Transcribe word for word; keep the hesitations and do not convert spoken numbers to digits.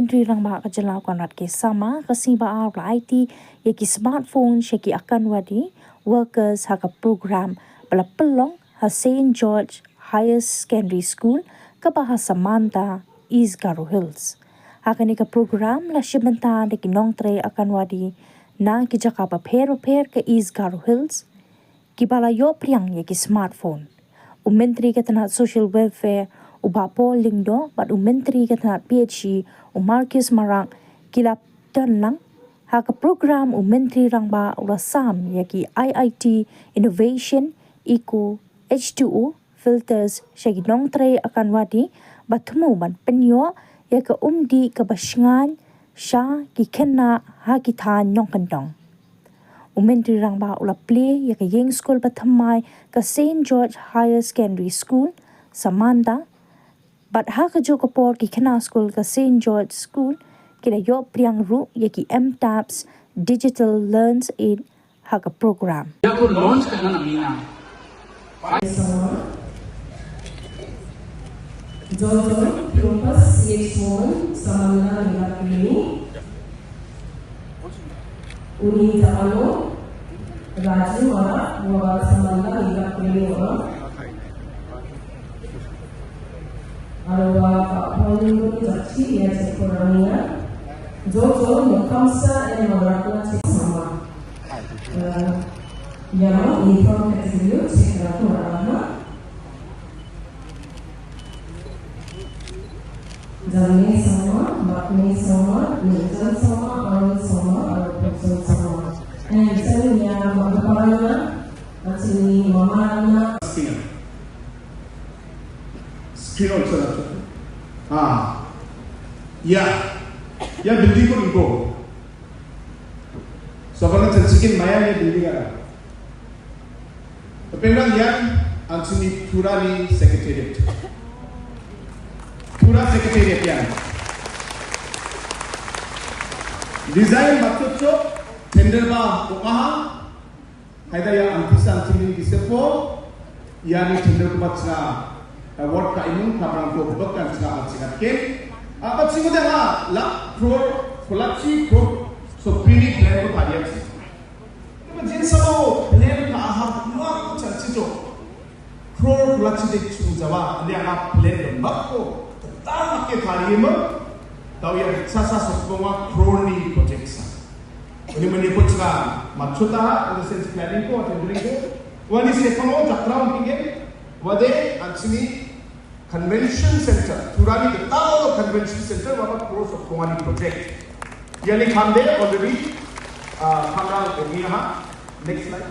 Myntri Rangbah ka jylla Conrad K Sangma ka sngi ba ar u la aiti ïa ki smartphone sha ki Anganwadi workers ha ka program ba la pynlong ha Saint George Higher Secondary School kaba ha Samanta, East Garo Hills. Ha kane ka program la shim bynta da ki nongtrei Anganwadi na ki jaka bapher bapher ka East Garo Hills kiba la ïoh pdiang ïa ki smartphone. U Myntri ka tnat Social Welfare u Bah Paul Lyngdoh bad u Myntri ka tnat P H E u Marcuise Marak ki la don lang. Ha ka program u Myntri Rangbah u la sam ïa ki I I T innovation, eco, H two O filters sha ki nongtrei Anganwadi ba thmu ban pynïoh ïa ka umdih kaba shngaiñ sha ki khynnah ha ki thaiñ nongkyndong. U Myntri Rangbah u la plie ïa ka ïing skul ba thymmai ka Saint George Higher Secondary School, Samanta, bad ha kajuh ka por ki khynnah skul ka Saint George School ki la ïoh pdiang ruh ïa ki M-Tabs Digital Learns Aid ha ka program. Ïa ko launch ka na mina. Sama. Jojo, Propas, C H Mohan, Samantha, Nilakmini. Uni Tapalo, Raju, Wara, Wara, Samantha, Nilakmini, Wara. Aro wa ka pon ni ko ni jakchi ya che ko rania. Jojo, no kamsa, en Wara, ko che sama. Eh, ya, ni ko ka che ko che ko rania. Janmi Sangma, Bakmi Sangma, Ningjan Sangma, Arun Sangma, Arun Sangma. And Sangya Makaparana, Atini Mamarana. Screen. Screen also. Ah. Yeah. Yeah, building ko inko. So, bang chan chicken maya ni building ada. Penang yan, Anthony Thurani Secretariat. Thura Secretariat yan. Design matut cho, tender ba ukaha, haida ya antisa Anthony di sepo, yani tender ko batsa, award ka inung ka brang ko bak kan sa atsa ken. Apa sih udah ha, la crore, kolachi crore, so pini plan ko tadi sih. Ba jin sa lo plan ka ahap ma ko chan chi to. Crore la chi de chu jawa, ande ana plan de ma ko. Ta ma ke thari ma. Tau ya sa sa so ko ma crore ni project sa. Ini mani ko cha ma chuta, in the sense planning ko, tendering ko. Wani se ko jatra un kingen. Wade anchini Convention Center, Thurani ka tau Convention Center, wa ba crore so ko ma ni project. Yani kham de already, uh, kham rang ko ni ha. Next slide.